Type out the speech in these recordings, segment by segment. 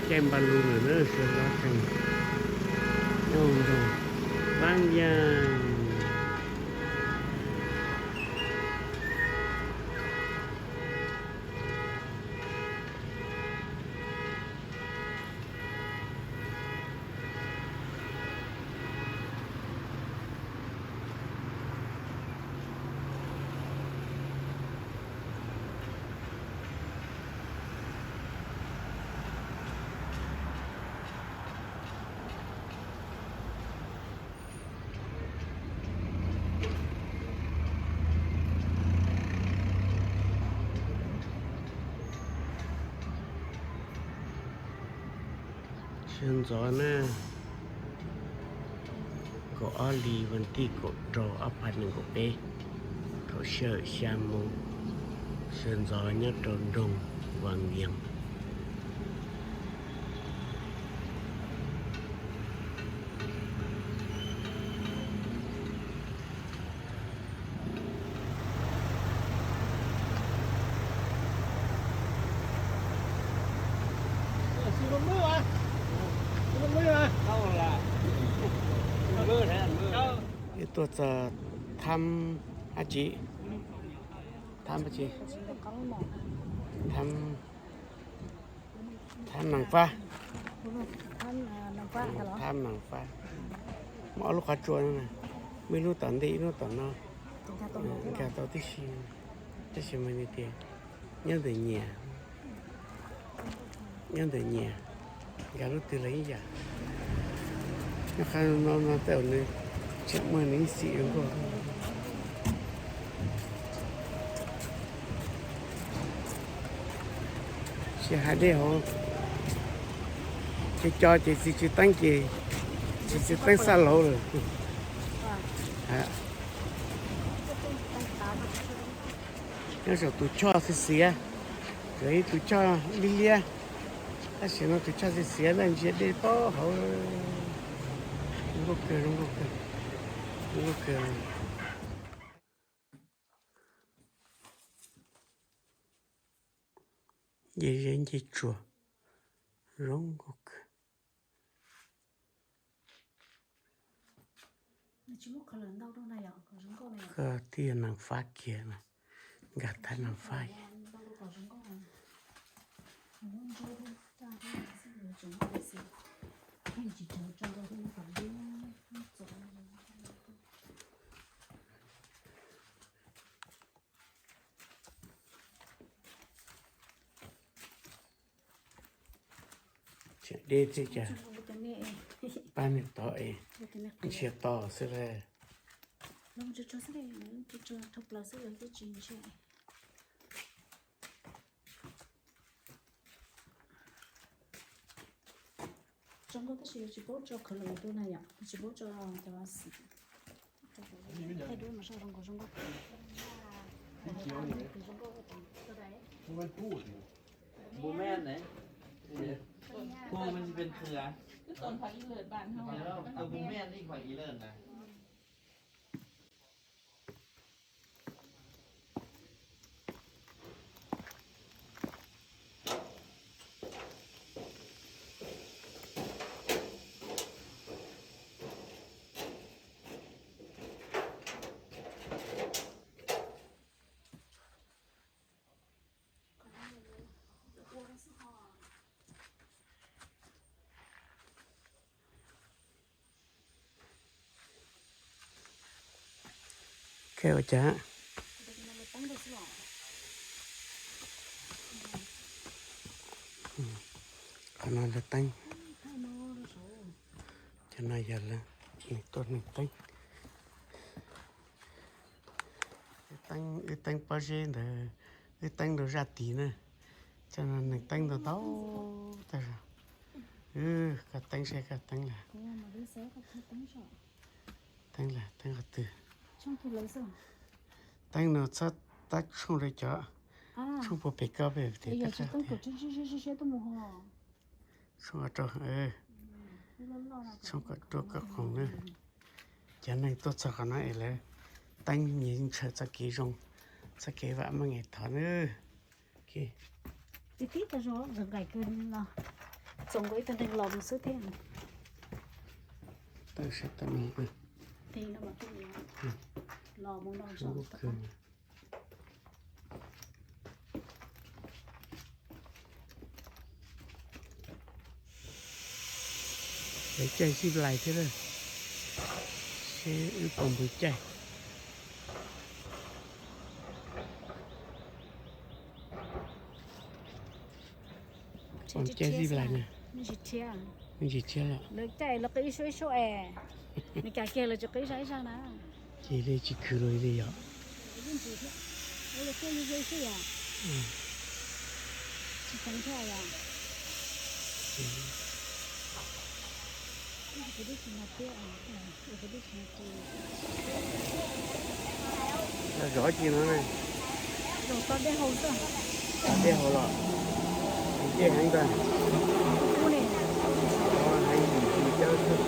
Caij Npalu lawm na, sawv ntxov tsees nyob nroog Vaab Yaaj. Sawv ntxov na, kaum ob hlis vas thib kaum rau ob phav nees nkaum peb, thaum sij hawm xya moo, sawv ntxov nyob rau nroog Vaab Yaaj. Wb tuaj txog thab dab tsi? Thab dab tsi? Thab, thab Naj Fab. Thab Naj Fab. Muaj ob lub qhov tsua no na, muaj ib lub tom ntej ib lub tom no. Nkag tau tib si, tab sis mas nws tias nyob ntawm nyias, nyob ntawm nyias, nkag lub twg los ib yam. Nyob qhov no no tej zaum nws tseem muaj nws ib xim zoo nkauj. Tsis hais dej hauv, ces co ces txiv tsis teeb ces, txiv tsis teeb xab laug lawm. Nyob saum tus choj xiav xiav, lawv ib tus choj liab liab, tab sis no tus choj xiav xiav ntsia dej puag hauv. Zoo nkauj kawg, zoo nkauj kawg, zoo nkauj kawg. Nce zeb nce tsuas, zoo nkauj kawg. Koj tij Naj Fab kiag na, nkag thab Naj Fab. Tseem deb thiab cas, pab nws tod es ntsiag to xwb lawm. Zoo nkauj tab sis tsis paub tso khaws lus rau na yom, tsis paub tso cov xim. Thaij duab mas zoo nkauj, zoo nkauj. Npu me ne, npu me tsis pes qhwv, npu me ib qhov ib lawm na. Khe ua cas? Qhov no lawv teeb. Cov no yog lawv, nws tuaj nws teeb. Teeb, wb teeb pob zeb ntawd, wb teeb rau zaj tid na. Cov no nws teeb ntau ntau tag zog. Koj teeb seb koj teeb lawm. Teeb lawm, teeb qhov twg? Teeb no txhob tab tshooj rau cov tshooj puag pem koj pem tes tab tshooj rau, tshooj kom rau koj qoos na. Cov neeg tuaj txog qhov no es lawv teeb nyias ntshaw txoj kev zoo, txoj kev vam meej es thov na. Tib tib tau zoo nqaim kawg no. Txoos nkaus ib tug neeg los mus xwb thiab. Tau sab tau me. Los mus no. Lawv caij zip line thiab na, seb wb puas mus caij. Caij zip line na. Tsis rhiab los. Lawv caij lawv qw ib suab ib suab es, nws cas kiag lawv tsis qw ib zaj ib zaj na. Ces li tsis khwv los li yom. Zov ci no na. Zov tau dej haus xwb. Dej haus los, dej heev ntag. Heev yim ci cawb xwb.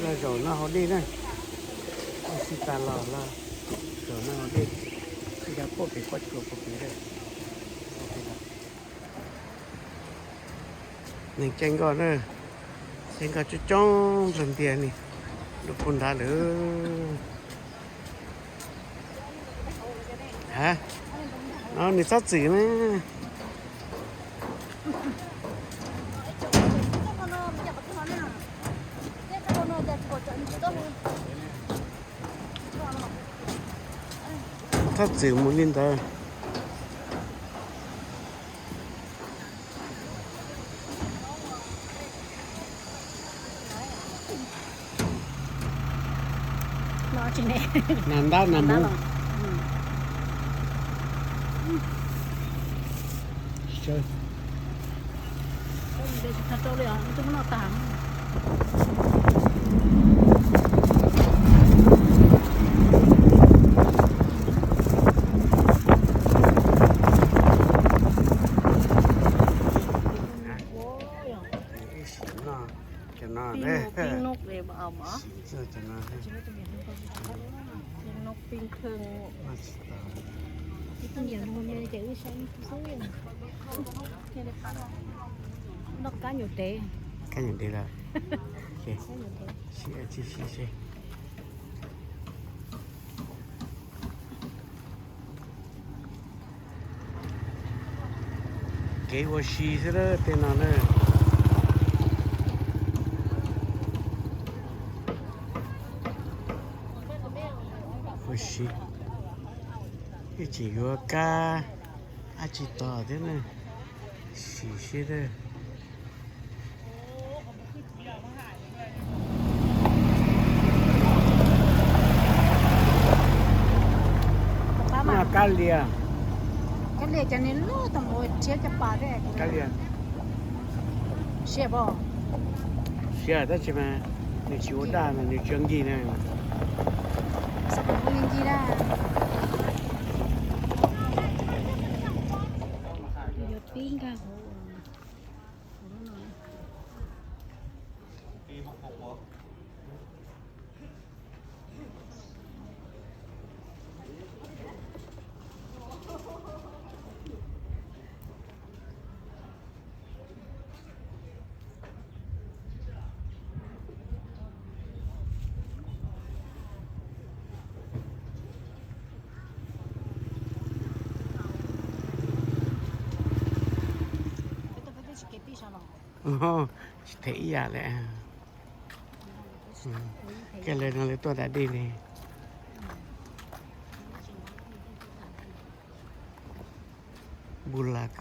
Los zaum no haus dej na. Ua si tas los los zaum no haus dej. Ib cov poj kev poj cuag poj kev. Neeg caij nkoj na, caij nkoj coob coob nplog ntiag li, lub pug nrad lawm. Ha, no nws txhob txwm na. Txhob txwm mus li ntawd. Nas ntab nas mus. Ib sim noj cov no, ib sim noj cov no. Noj kab nyuam dev. Kab nyuam dev lawm. Sib sib sib. Kev ua si xwb lawm tej no na. Ua si, ib tsis yuav kab, ab tsi tos thiab na. Sim siab lawm. Kab lias, kab lias cov niag loj tau mus rhiab cov pas thiab. Kab lias siab, tab sis mas nws tsis ua daj na, nws tsis ua nkig na. Xav kom ua nkig daj. Yuav pib nkag hauv. Tsis them ib yam li. Kiag li no lawv tuaj da dej li. Npu lak.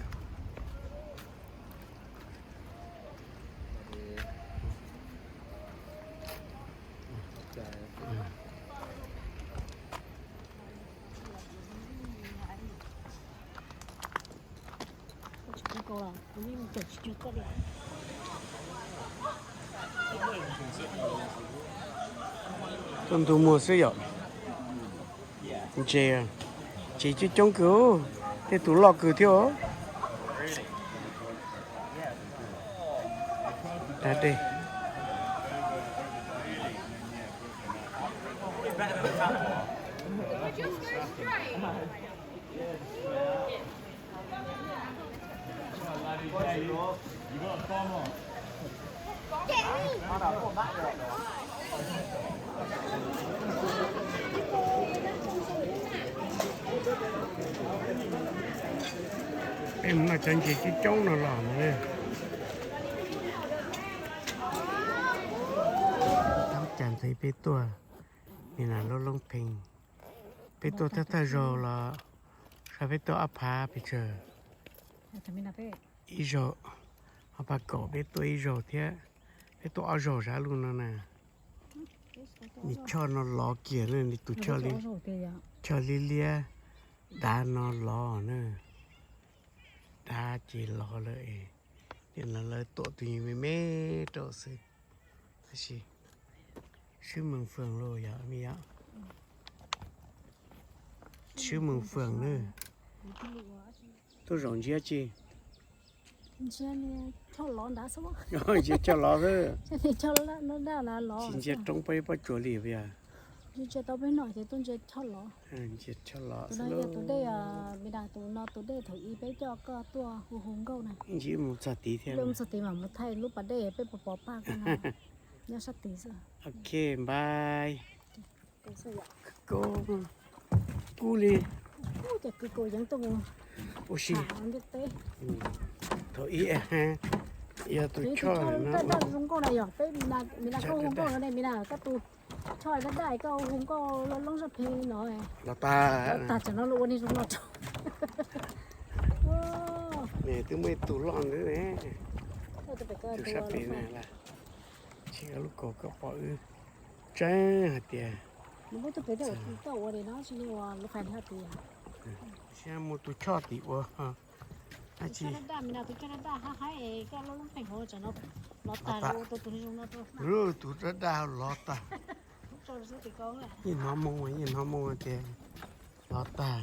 Tuaj ntu muag xwb yom. Ntses, ntses coob coob kawg, tej tus loj kawg thiab os. Da dej. Peb mus noj cov ntses coob coob no los ntag. Tab cas ntxim peb tuaj, nim no lub Loob Pheej, peb tuaj thawj thawj zaug los, peb tuaj ob phav pes tsawg, ib zaug, ob phav kaum peb tuaj ib zaug thiab, peb tuaj ob zaug zaj lub no na. Nws choj no lov kiag na, nws tus choj liab liab, dav no lov na, dav ces lov lawm. Nim no lawv tuam tus me me rau xwb, tab sis swb mees feem los yog me yom, swb mees feem na. Tuaj zaum ntsia tsi. Ntsia choj lov nrad xwb. Ntsia choj lov xwb. Tsis ntsia roob pob zeb pob tsuas li puas yog? Ntsia tau peb no ces tuaj ntsia choj lov. Ntsia choj lov xwb. Tus no yog tus dej, me das, tus no tus dej thaum ub peb coj koj tuaj hu hu nkauj na. Ntsia mus txog tid thiab. Mus txog tid mas mus thaij lub pas dej peb pov pov paj koj no. Nyob sab tid xwb. Ok, bye. Kub li. Ua si. Thaum ub yog tus choj daj daj zoo nkauj na yog peb, me nas koj hu nkauj no ne, me nas koj tus choj daj daj koj hu nkauj loj loob zaj pheej no. Los tag, los tag tsam no los ua niag zoo no rau. Twb muaj ib tug loj ntawd ne. Tus sab pem na, tsis lub kaus koj pom wb tseeb hais tias. Sib mus tus choj tim ua. Daj daj, me nas tus choj daj daj hab haib es koj lub loob pheej hauv tsam no lov tag, tus zoo no rau. Tus daj daj lov tag. Yeej hnov moo, yeej hnov moo tias lov tag.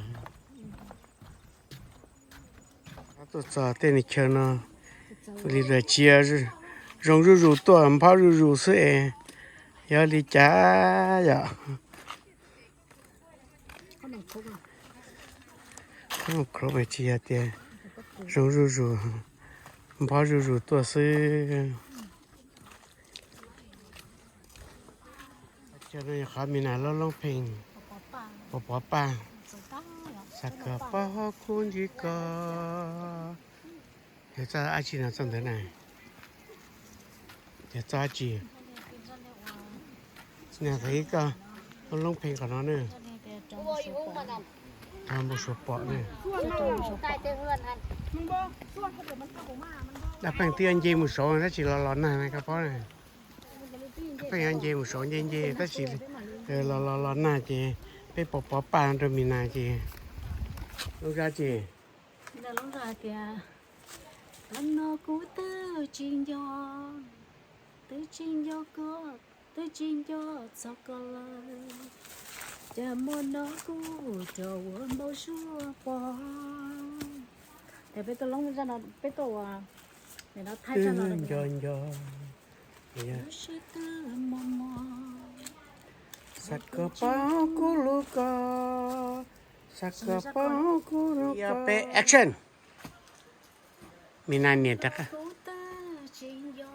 Tuaj txog tej niag chaw no, li lawm tsis zoo zuj zus tuaj, nphob zuj zus xwb es yog li cas yom? Qhov no tsis yog tias zoo zuj zus, nphob zuj zus tuaj xwb. Qhov me nas lub loob pheej, pov pov paj, xav kawg pab kub ntsis ko. Yog txoj dab tsi no txoj ntawd na? Yog txoj dab tsi? Tsis na, thaum ub koj lub loob pheej qhov no na. Npau suav pom na. Dab pheej twb yuav nce mus saud tab sis los los nag na koj paub na. Dab pheej yuav nce mus saud nce nce tab sis los los los nag ces peb pov pov paj rau me nas ces lub zaj ces, lub zaj tias, tam no kuv twb tsis nco, twb tsis nco koj, twb tsis nco txog koj lawm, cas muaj no kuj rau ua npau suav pom. Es peb tuaj loob zaj no peb tuaj ua, nim no thaij zaj no nco nco. Lub siab twb mos mos, xav kawg pab kub lub ko, xav kawg pab kub lub ko. Peb action. Me nas niam rov qab. Kuv twb tsis nco,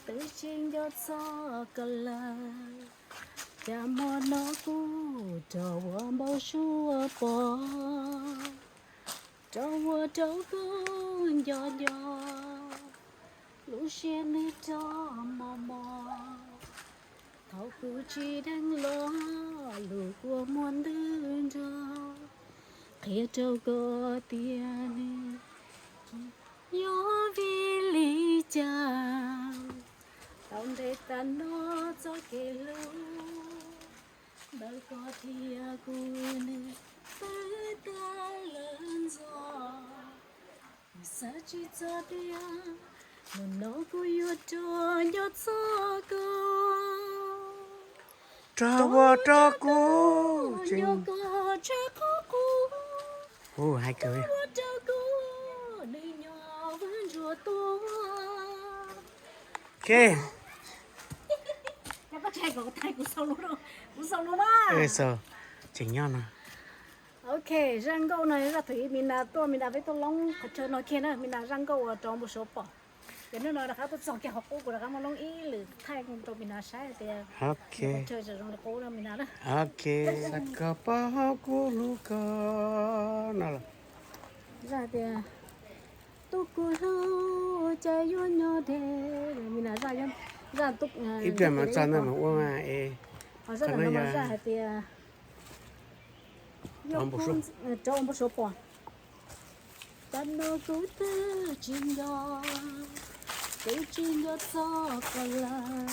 twb tsis nco txog koj lawm, cas muaj no kuj rau ua npau suav pom, rau ua rau koj nco nco, lub siab nws rov mos mos. Thaum kuv tsis deev los lus kua muag ntws nrog, qhia rau koj tias nws yog vim li cas. Tau ntev tas no txoj kev hlub ntawm koj thiab kuv nws twb tag lawm ntxov. Xav tsis txog tias hnub no kuv yuav rov nco txog koj, rov ua rau kuv nco koj tshav qhuav qhuav, rov ua rau kuv nws nyob vwm ntsuag tuaj. Tseem nyob no. Ok, zaj nkauj no zaj thaum ub Mis Nas tuaj, Mis Nas peb tuaj loob qhov chaw no kiag na, Mis Nas zaj nkauj uas rov npau suav pom. Ces hnub no rov qab tuaj txog kiag qhov qub, kuv rov qab muab loob ib lwm thaij rau Mis Nas saib tias qhov chaw zoo li qub no Mis Nas na. Xav kom paub kuv hlub koj no los. Zaj tias, tus kuv hlub cas yuav nyob deb, Mis Nas zaj, zaj ib pliag mas txog ntawd mas ua mas es. Ho zaj no zaj hais tias rov npau suav pom. Tam no kuv twb tsis nco, kuv tsis nco txog koj lawm.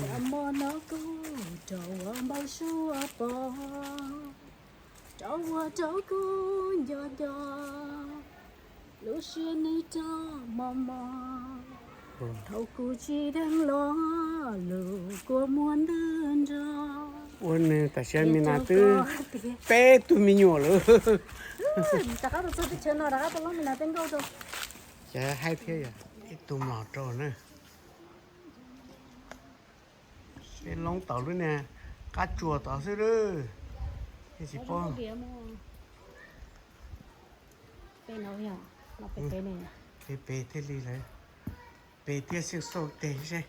Tam mo no kuv rov ua npau suav pom, rov ua rau kuv nco nco, lub siab nws rov mos mos. Thaum kuv tsis deev los lus kua muag ntws nrog. Ua nws tam sim Mis Nas twb peb tug me nyuam lawm. Rov qab tuaj txog teb chaws no rov qab tuaj loob Mis Nas tej nkauj rau. Ces haib thiab yog ib tug mlom rau na. Peb loob tau lub niag qab tsuas tod xwb lawm. Tsis paub. Peb peb thiaj li lawm. Peb thiaj xyeej xauj teg seb.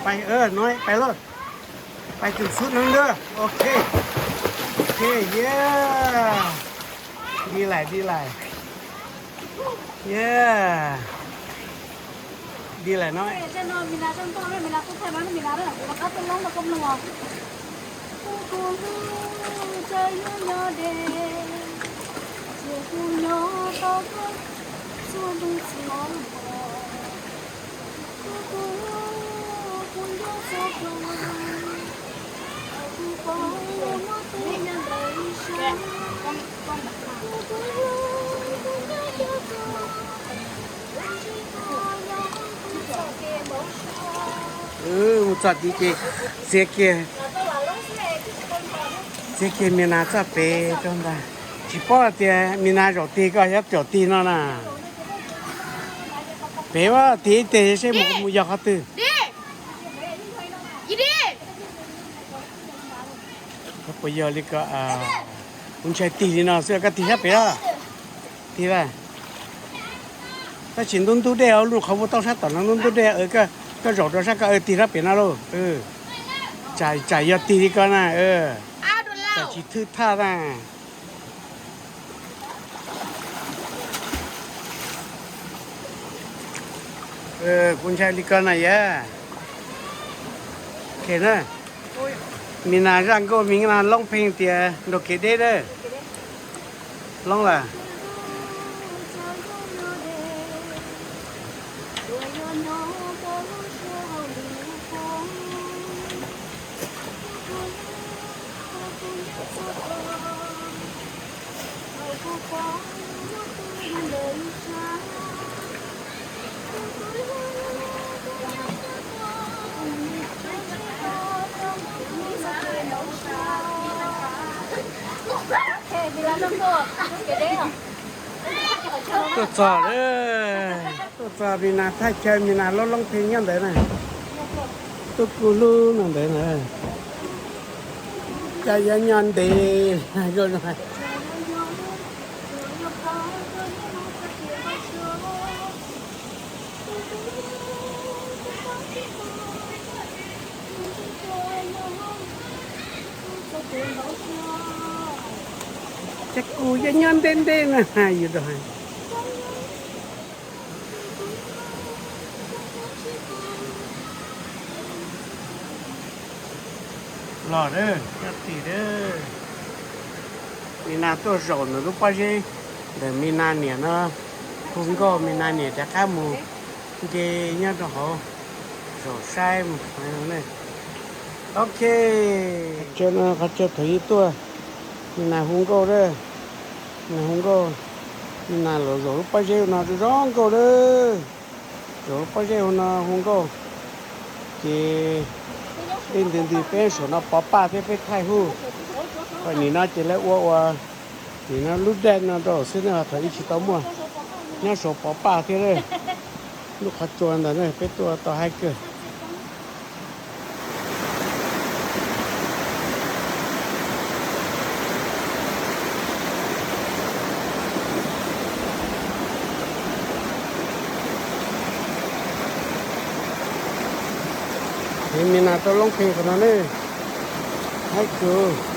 Pais, pais lauj. Pais tus xub neeg ntua. Ok. Ok, yeah. Đi lại, đi lại. Yeah. Đi lại nói. Mus txog tid ces txiav kiag, txiav kiag Mis Nas txoj pem rau ntag. Tsis paub tias Mis Nas zaum tig koj xyov zaum tig no na. Pem ua tig ib teg seb mus mus yog qhov twg. Puas yog li ko? Kuv ntshai tig li no xwb, koj tig sab pem os. Tig a. Tab sis ntub ntub dej, lub qhov muag tau sab tom no ntub ntub dej, koj zaum rau sab ko, tig sab pem no lauj. Tsam yog tig li ko na, tsam tsis thwj thaj na. Kuv ntshai li ko na yog. Mis Nas zaj nkauj me no loob pheej tias nrog kev deb dab. Loob lawm. Tuaj txog lawm, tuaj txog Mis Nas thaj chaw, Mis Nas loob loob pheej nyob ntawd na. Tus kuv hlub no ntawd na. Cas yuav nyob ntev. Ces kuv yuav nyob ntev ntev na yus rau. Los dab, nyob tim dab. Mis Nas tuaj zaum ntawm lub pob zeb ntawm Mis Nas niam no, hu nkauj Mis Nas niam rov qab mus nce nyob rau hauv, zaum saib mus. Ok, qhov chaw no qhov chaw thaum ub tuaj, Mis Nas hu nkauj dab, Mis Nas hu nkauj. Nim no los zaum lub pob zeb no zoo nkauj lawm. Zaum lub pob zeb no zoo nkauj. Ces tej ntws ntws peb saum no Pov Paj thiab peb thaij huj. Nim no ces lawv ua ua, nim no lub dej no rau xwb ne, thaum ub tsis tau muaj. Nyob saum Pov Paj thiab lawm. Lub qhov tsua ntawd ne peb tuaj tau haib kawg. Ces nim no rau Loob Pheej qhov no ne, haib kawg.